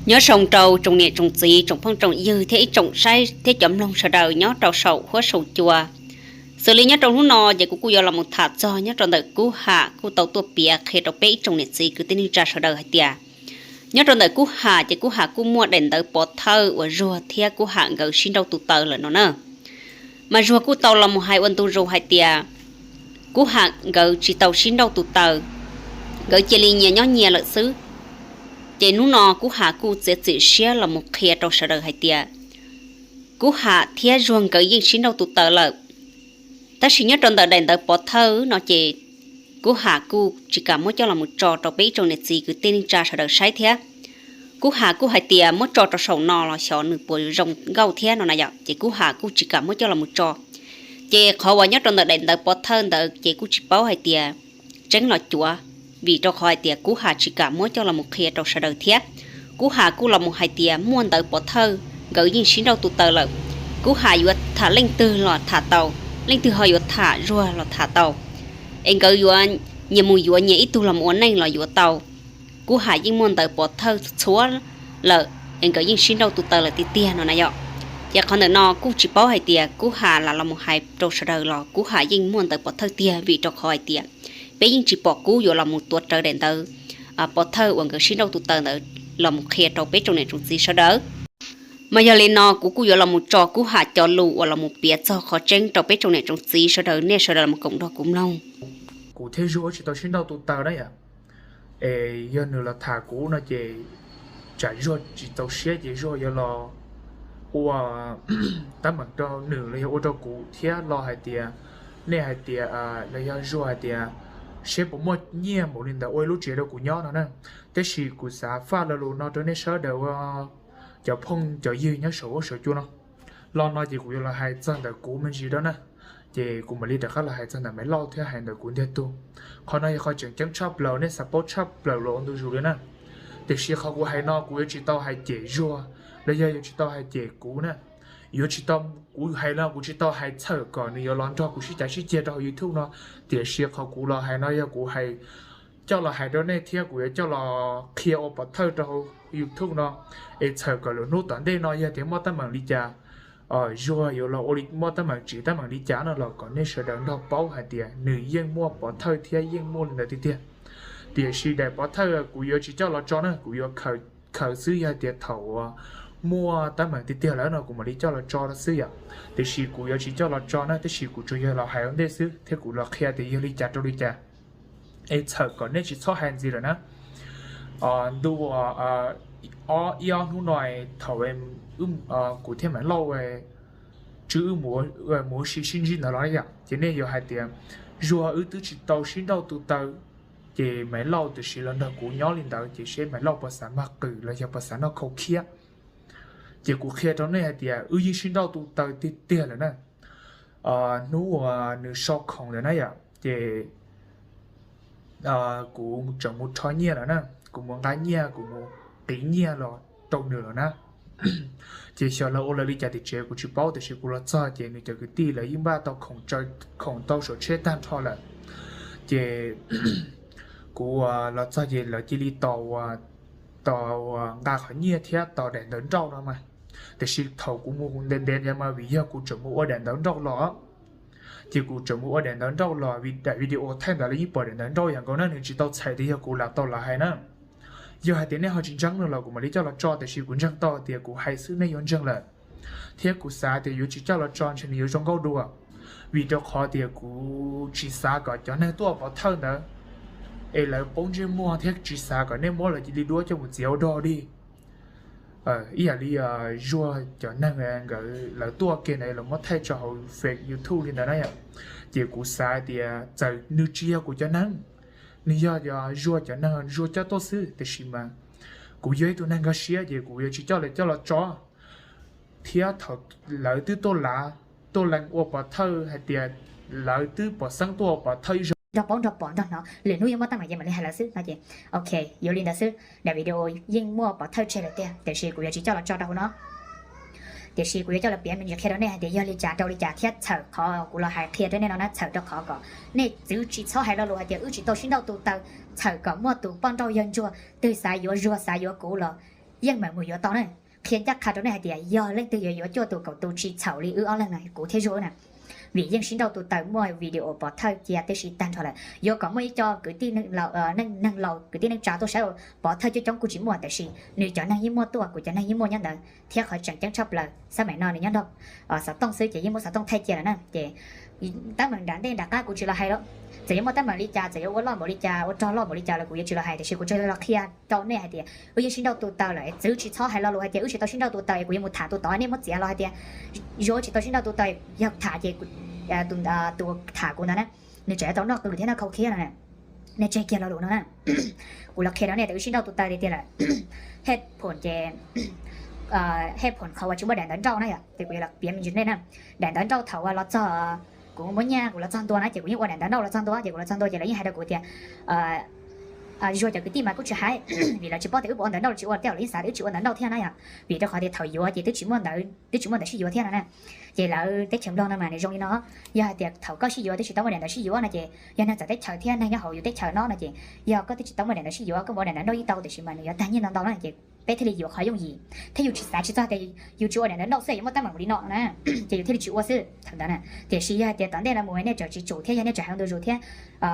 Nyob zoo rau tsoom niam tsoom txiv, tsoom phooj tsoom ywg thiab ib tsoom saib thiab cov mloog sawv daws nyob rau saum huab saum cua. Xws li nyob rau hnub no ces kuv kuj yuav los mus tham txog nyob rau ntawm Kub Ham kuj tau tuaj piav qhia rau peb ib tsoom niam txiv kwv tij neej tsa sawv daws hais tias, nyob rau ntawm Kub Ham ces Kub Ham kuj muaj daim ntawv pov thawj uas Zuag thiab Kub Ham nkawd sib nrauj tu taw lawm no na. Mas Zuag kuj tau los mus hais ua ntu zus hais tias Kub Ham nkawd tsis tau sib nrauj tu taw, nkawd cia li nyias nyob nyias lawm xwb. Ces hnub no Kub Ham kuj txiav txim siab los mus qhia rau sawv daws hais tias Kub Ham thiab Zuag nkawd yeej sib nrauj tu taw lawm. Tab sis nyob rau ntawm daim ntawv pov thawj no ces Kub Ham kuj tsis kam muab coj los mus tso rau peb ib tsoom niam txiv kwv tij neej tsa sawv daws saib thiab. Kub Ham kuj hais tias muab tso rau saum no los xyov nws puas zoo nkauj thiab no na yom, ces Kub Ham kuj tsis kam muab coj los mus tso. Ces qhov uas nyob rau ntawm daim ntawv pov thawj ntawd ces kuj tsis paub hais tias tseeb los cuav, vim rau qhov hais tias Kub Ham tsis kam muab coj los mus qhia rau sawv daws thiab. Kub Ham kuj los mus hais tias muaj ntawv pov thawj nkawd yeej sib nrauj tu taw lawm. Kub Ham yuav tham leej twg los tham tau, leej twg ho yuav tham Zuag los tham tau, es nkawd yuav nyias mus yuav nyias ib tug los mus ua neej los yuav tau. Kub Ham yeej muaj ntawv pov thawj txhua lawm, es nkawd yeej sib nrauj tu taw lawm tiag tiag no na yom. Ces qhov ntawm no kuj tsis paub hais tias Kub Ham lam los mus hais rau sawv daws los Kub Ham yeej muaj ntawv pov thawj tiag, vim rau qhov hais tias peb yeej tsis pom Kub yuav los mus tuav rawv daim ntawv pov thawj uas nkawd sib nrauj tu taw ntawd los mus qhia rau peb tsoom niam tsoom txiv sawv daws. Mas yog li no kuv kuj yuav los mus tso Kub Ham cov lus uas los mus piav txog qhov tseeb rau peb tsoom niam tsoom txiv sawv daws, nej sawv daws los mus koom nrog kuv mloog. Kuv thiab Zuag tsis tau sib nrauj tu taw na yom. Es yog nws los tham kuv no ces tsam Zuag tsis txaus siab ces Zuag yuav los ua teeb meem rau nws los yog ua rau kuv thiab los hais tias, nej hais tias, los yog Zuag hais tias seb puas muaj nyiaj npaum li ntawd ua ib lub tsev rau kuv nyob no na. Tab sis kuv xav faj lo lus no rau nej sawv daws ua cov phooj cov ywg nyob saum huab saum cua no. Los no ces kuv yuav los hais txog ntawm kuv me ntsis rau na, ces kuv mam li rov qab los hais txog ntawm Maiv Lauj thiab hais ntawm kuv ntiag tug. Qhov no yog qhov tseem ceeb tshaj plaws, nej xav paub tshaj plaws los ua ntu zus li na. Tiam sis qhov kuv hais no kuv yuav tsis tau hais cem Zuag los yog yuav tsis tau hais cem kuv na. Yuav tsis tau, kuv hais no kuv tsis tau hais txhawm kom nws yuav los nrog kuv sib cav sib ceg rau hauv YouTube no. Tiam sis qhov kuv los hais no yog kuv hais coj los hais rau nej thiab kuv yuav coj los qhia ua pov thawj rau hauv YouTube no, es txhawm kom lwm hnub tom ntej no yog tias muaj teeb meem li cas, Zuag yuav los ua li muaj teeb meem tsis teeb meem li cas no los kom nej sawv daws nrog paub hais tias nws yeej muaj pov thawj thiab yeej muaj li ntawd tiag tiag. Tiam sis daim pov thawj kuv yuav tsis coj los tso na, kuv yuav khaws xwb, yog tias thaum uas muaj teeb meem tiag tiag lawm no kuv mam li coj los tso xwb yom. Tiam sis kuv yuav tsis coj los tso na, tab sis kuv tsuas yog los hais ua ntej xwb thiab kuv los qhia tias yog li cas rau li cas, es txhawm kom nej tsis txhob hais ntxiv lawm na. Ntu ob ib ob hnub no thaum kuv thiab Maiv Lauj tswv wb mus ua si sib ntsib ntawd los yom, ces nej yuav hais tias Zuag wb twb tsis tau sib nrauj tu taw, ces Maiv Lauj tiam sis los nrog kuv nyob li ntawd ces seb Maiv Lauj puas xav mag qws los yog puas xav noj khau khiab. Ces kuv qhia rau nej hais tias wb yeej sib nrauj tu taw tiag tiag lawm na. Hnub uas nws sau khoom lawm na yom, ces kuv tseem mus rho nyiaj lawm na, kuv mus nqa nyiaj, kuv mus qiv nyiaj los rau nws lawm na. Ces xyov lawv ua lawv li cas tim tsev kuv tsis paub, tiam sis kuv los txog ces nws cov kwv tij lawv yeej npaj tau khoom, khoom tau saum tsheb tag nrho lawm. Ces kuv los txog ces lawv cia li tos, tos nqa qhov nyiaj thiab tos daim ntawv nrauj no mas. Tiam sis thaum kuv mus ntev ntev mas vim yog kuv tseem mus ua daim ntawv nrauj los, ces kuv tseem mus ua daim ntawv nrauj los, daim video thaij ntawd lawv yeej pom daim ntawv nrauj yam nkaus na, nws tsis tau txhais tias yog kuv lam tau los hais na. Yog hais tias nej ho tsis ntseeg no los kuv mam li coj los tso, tiam sis kuv ntseeg tau tias kuv hais xwb nej yuav ntseeg lawm. Thiab kuv xav tias yuav tsis coj los tso ntshe nws yuav zoo nkauj dua, vim rau qhov tias kuv tsis xav kom cov neeg tuaj pov thawj ntawd es lawv poob ntsej muag, thiab tsis xav kom nej muab lawv li duab coj mus txiav ua dog dig. Ib yam li Zuag cov neeg nkawd lawv tuaj kiag ntawd los muab thaij tso hauv Face YouTube li ntawd na yom. Ces kuv xav tias txawm nws tsis yog kuv cov neeg, nws yog Zuag cov neeg Zuag coj tuaj xwb, tiam sis mas kuv yog ib tug neeg nkag siab ces kuv yuav tsis coj lawv coj los tso. Thiab thaum lawv twb tuaj lav, tuaj lees ua pov thawj hais tias lawv twb pom xeeb tuaj ua pov thawj ib zaug nrog paub nrog pom nrog hnov, lwm hnub yuav muaj teeb meem ces mam li hais lawv xwb no ces, ok, yuav li ntawd xwb. Daim video yeej muaj pov thawj tseg lawm tiag, tiam sis kuv yuav tsis coj los tso rau hauv no. Tiam sis kuv yuav coj los piav me ntsis qhia rau nej hais tias yog li cas rau li cas thiab txhawm qhov kuv los hais qhia rau nej no na, txhawm rau qhov kom nej txwv tsis txhob hais lo lus hais tias wb tsis tau sib nrauj tu taw, txhawm kom muaj tus poj nrauj yawg ntsuag twg xav yuav Zuag xav yuav kuv los yeej meem mus yuav tau na. Qhia ncaj qha rau nej hais tias yog leej twg yuav yuav cuaj tus kaum tus tsis txhaum li wb ob leeg no, kuv thiab Zuag na, vim yeej sib nrauj tus taws muaj video pov thawj cia tib si tag nrho lawm. Yuav kom muaj ib co kwv tij neej laus, kwv tij neej tsa tuaj saib pov thawj coob coob kuj tsis muaj, tiam sis nws cov neeg yeej muaj tuaj, kuv cov neeg yeej muaj nyob ntawd thiab. Qhov tseem ceeb tshaj plaws xab maim no nws nyob nrog xov tooj xwb ces yeej muab xov tooj thaij cia lawm na. Ces teeb meem nram ntej nram qab kuv tsis los hais lawm, txawm yuav muaj teeb meem li cas, txawm yuav ua loj npaum li cas, ua rog loj npaum li cas los kuv yuav tsis los hais, tiam sis kuv tsuas los qhia rau nej hais tias wb yeej sib nrauj tus taws lawm, txwv tsis txhob hais lo lus hais tias wb tsis tau sib nrauj tus taws es kuv yuav mus tham tus tod, nej muab txiav los hais tias Zuag tsis tau sib nrauj tus taws, yog tham ces tus tham kuv ntawd na, nws tseem yuav tau noj qws thiab noj khau khiab no. Nej tseg kiag lo lus no na. Kuv los qhia rau nej tias wb sib nrauj tus taws tiag tiag lawm. Hej phoom ces, hej phoom qhov uas tsis muaj daim ntawv nrauj na yom, ces kuv yuav los piav me ntsis nej na. Daim ntawv nrauj thaum uas los txog, kuv muab nyiaj kuv los txog ntua na ces kuv yeej ua daim ntawv nrauj los txog ntua, ces kuv los txog ntua ces lawv yeej hais rau kuv tias Zuag cov kwv tij mas kuj tsis hais, vim lawv tsis paub tias wb puas ua ntawv nrauj los tsis ua, tej zaum lawv yeej xav tias wb tsis ua ntawv nrauj thiab na yom, vim rau qhov tias thaum yuav ces twb tsis muaj ntawv, twb tsis muaj ntawv sib yuav thiab no na. Ces lawv teb chaws Nplog no mas nws zoo li no, yog hais tias thaum koj sib yuav twb tsis tau muaj daim ntawv sib yuav no ces yog neeg txawv teb chaws thiab neeg nyob hauv yus teb chaws no no ces yog koj twb tsis tau muaj daim ntawv sib yuav, koj mus ua daim ntawv nrauj yeej tau, tiam sis mas nws yuav tag nyiaj ntau ntau na ces peb thiaj li yuav qhov yooj yim, thiab yus tsis xav tsis txog tias yus tsis ua daim ntawv nrauj xwb yuav muaj teeb meem li no na, ces yus thiaj li tsis ua xwb thaum ntawd na. Tiam sis yog hais tias tom ntej no mus nej tseem tsis tsum thiab yog nej tseem hais ntu zus thiab,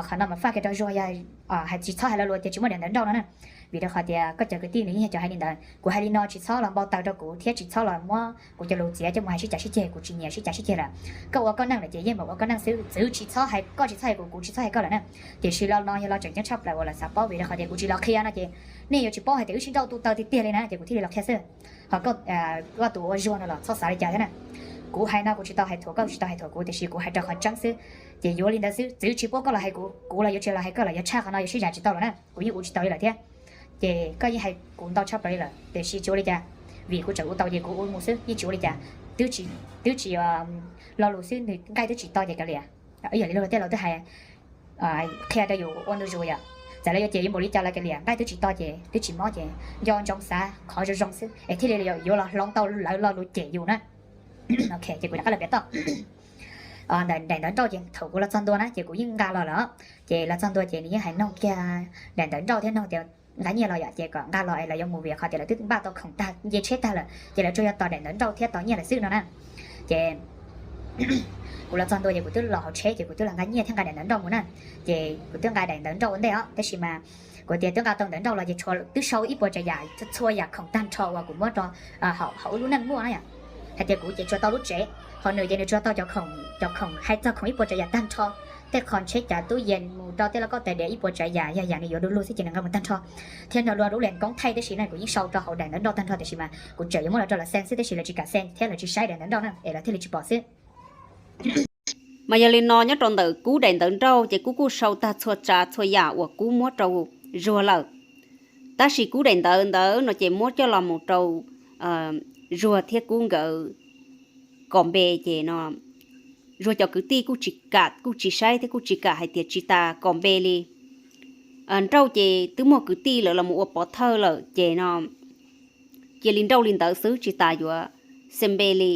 qhov no mas faj kiag rau Zuag yog hais tsis txhob hais lo lus tias tsis muaj daim ntawv nrauj no na. Vim rau qhov tias koj cov kwv tij nws yeej yog cov hais li ntawd, kuv hais li no tsis txhob los npau taws rau kuv thiab tsis txhob los muab kuv cov lus txiav coj mus hais sib cav sib ceg, kuv tsis nyiam sib cav sib ceg lawm. Koj ua koj neej lawm ces yeej meem ua koj neej xwb, txwv tsis txhob hais, koj tsis txhob hais kuv, kuv tsis txhob hais koj lawm na. Tiam sis lo no yog lo tseem ceeb tshaj plaws uas lawv xav paub, vim rau qhov tias kuv tsis los qhia no ces nej yuav tsis paub hais tias wb sib nrauj tus taws tiag tiag li na, ces kuv thiaj li los qhia xwb. Ho koj tus ua Zuag no los txhob xav li cas thiab na. Kuv hais no kuv tsis tau hais thuam koj, tsis tau hais thuam kuv, tiam sis kuv hais rau qhov tseeb xwb. Ces yuav li ntawd xwb, txwv tsis pub koj los hais kuv, kuv los yuav tsis los hais koj lawm, yuav tshaj qhov no yuav sib zam tsis tau lawm na, kuv yeej ua tsis tau li lawm thiab. Ces koj yeej hais kuv ntau tshaj plaws li lawm, tiam sis tsis ua li cas, vim kuv tseem ua tau ces kuv ua mus xwb, yeej tsis ua li cas. Twb tsis, twb tsis lo lus xwb, nws nqaij twb tsis to ces kav liam. Ib yam li luag tej laus twb hais qhia rau yus ua ntu zus yom, txawm lawv yuav cem yus npaum li cas los kav liam, nqaij twb tsis to ces twb tsis mob ces nco ntsoov xav qhov zoo zoo xwb es thiaj li yuav los hloov tau lawv lo lus cem yus na. Ces kuv rov qab los piav toj. Ntawm daim ntawv nrauj ces thaum kuv los txog ntua na ces kuv yeej nqa los lawm, ces los txog ntua ces nws yeej hais noog kiag daim ntawv nrauj thiab noog tias nqa nyiaj los yom, ces kom nqa los es lawv yuav mus vim qhov tias lawv twb npaj tau khoom tag, nce tsheb tag lawm ces lawv tsuas yog tos daim ntawv nrauj thiab tos nyiaj lawm xwb no na. Ces kuv los txog ntua ces kuv twb los hauv tsheb ces kuv twb los nqa nyiaj thiab nqa daim ntawv nrauj mus na. Ces kuv twb nqa daim ntawv nrauj ua ntej os, tab sis mas kuv tias twb nqa tau ntawv nrauj los ces twb sau ib puas tsav yam, txhua yam khoom tag nrho uas kuv muab rau hauv wb lub neej muaj na yom. Hais tias kuv ces tsuas tau lub tsev, ho nws ces nws tsuas tau cov khoom, cov khoom hais txog khoom ib puas tsav yam tag nrho, tej qho tsheb cav tub yees mus rau tej lauj kaub tais diav ib puas tsav yam, yog yam nws yuav du lug xwb ces nws nqa mus tag nrho, thiab nrog lub leen koob thaij tib si na. Kuv yeej sau rau hauv daim ntawv nrauj tag nrho, tiam sis mas kuv tseem yuav muab los rau lawv xees xwb, tab sis lawv tsis kam xees thiab lawv tsis saib daim ntawv nrauj na es lawv thiaj li tsis pom xwb. Mas yog li no nyob rau ntawm kuv daim ntawv nrauj ces kuv kuj sau tag txhua tsav txhua yam uas kuv muab rau Zuag lawm. Tab sis kuv daim ntawv ntawd no ces muab coj los mus rau Zuag thiab kuv nkawd kom npe ces no Zuag cov kwv tij kuj tsis kam, kuj tsis saib thiab kuj tsis kam hais tias tsis tas kom npe li. Nrauj ces twb muaj kwv tij lawv los mus ua pov thawj lawm ces no cia li nrauj li ntawd xwb tsis tas yuav xees npe li.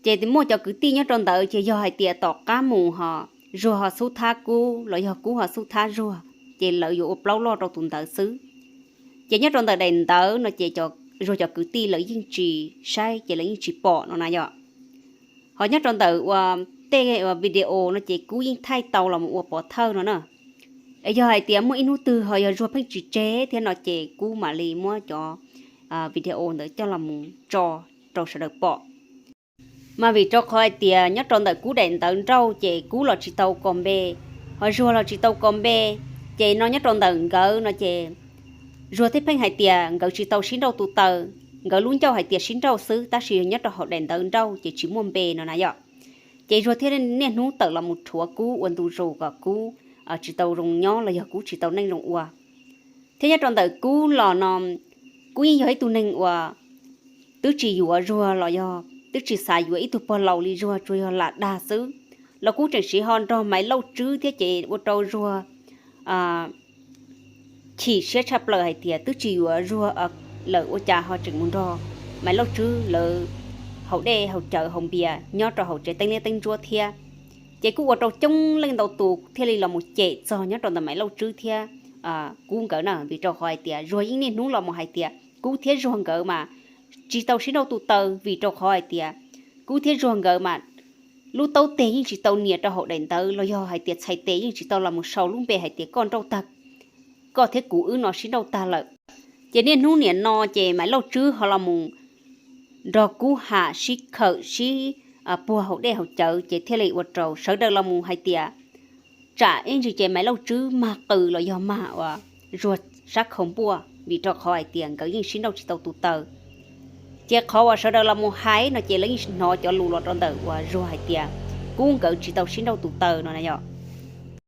Ces muaj cov kwv tij nyob rau ntawd ces yog hais tias tom qab mus ho Zuag ho xub thab kuv los yog kuv ho xub thab Zuag, ces lawv yuav ua plaub loj rau tus ntawd xwb. Ces nyob rau ntawm daim ntawv no ces Zuag cov kwv tij lawv yeej tsis saib ces lawv yeej tsis pom no na yom. Ho nyob rau ntawm uas tej video no ces kuv yeej thaij tau los mus ua pov thawj no na. Es yog hais tias muaj ib hnub twg ho yog Zuag pheej tsis tseg thiab no ces kuv mam li muab cov video ntawd coj los mus tso rau sawv daws pom. Mas vim rau qhov hais tias nyob rau ntawm kuv daim ntawv nrauj ces kuv los tsis tau kom npe, ho Zuag los tsis tau kom npe, ces no nyob rau ntawm nkawd no ces Zuag thiaj pheej hais tias nkawd tsis tau sib nrauj tus taws, nkawd lub ncauj hais tias sib nrauj xwb tab sis nyob rau hauv daim ntawv nrauj ces tsis muaj npe no na yom. Ces Zuag thiaj niaj hnub tawm los mus rhuav kuv ua ntu zus kom kuv tsis tau zoo nyob los yog kuv tsis tau neej zoo ua. Thiab nyob rau ntawm kuv los no, kuv yeej yog ib tug neeg uas twb tsis yuav Zuag los yog twb tsis xav yuav ib tug pog laus li Zuag, tsuas yog lam dag xwb. Los kuv tseem siv ho nrog Maiv Lauj Tswb thiab ces ua rau Zuag chim siab tshaj plaws hais tias twb tsis yuav Zuag lawm ua cas ho tseem mus nrog Maiv Lauj Tswb lawv haus dej haus cawv haus npias nyob rau hauv tsev teeb liab teeb ntsuab thiab. Ces kuj ua rau coob leej ntau tus thiaj li los mus cem txog nyob rau ntawm Maiv Lauj Tswb thiab kuv nkawd na, vim rau qhov hais tias Zuag yeej niaj hnub los mus hais tias Kub thiab Zuag nkawd mas tsis tau sib nrauj tu taw vim rau qhov hais tias Kub thiab Zuag nkawd mas lub taub teg yeej tsis tau nias rau hauv daim ntawv los yog hais tias txhais tes yeej tsis tau los mus sau lub npe hais tias koj nrauj tag, koj thiab kuv wb no sib nrauj tag lawm. Ces niaj hnub niam no ces Maiv Lauj Tswb ho los mus nrog Kub Ham sib khawm sib puag hauv dej hauv cawv ces thiaj li ua rau sawv daws los mus hais tias tsam ib ntsis ces Maiv Lauj Tswb mag qw los yog mag uas Zuag sab khau npuaj vim rau qhov hais tias nkawd yeej sib nrauj tsis tau tu taw. Ces qhov uas sawv daws los mus hais no ces lawv yeej hnov cov lus los rau ntawm uas Zuag hais tias Kub nkawd tsis tau sib nrauj tu taw no na yom.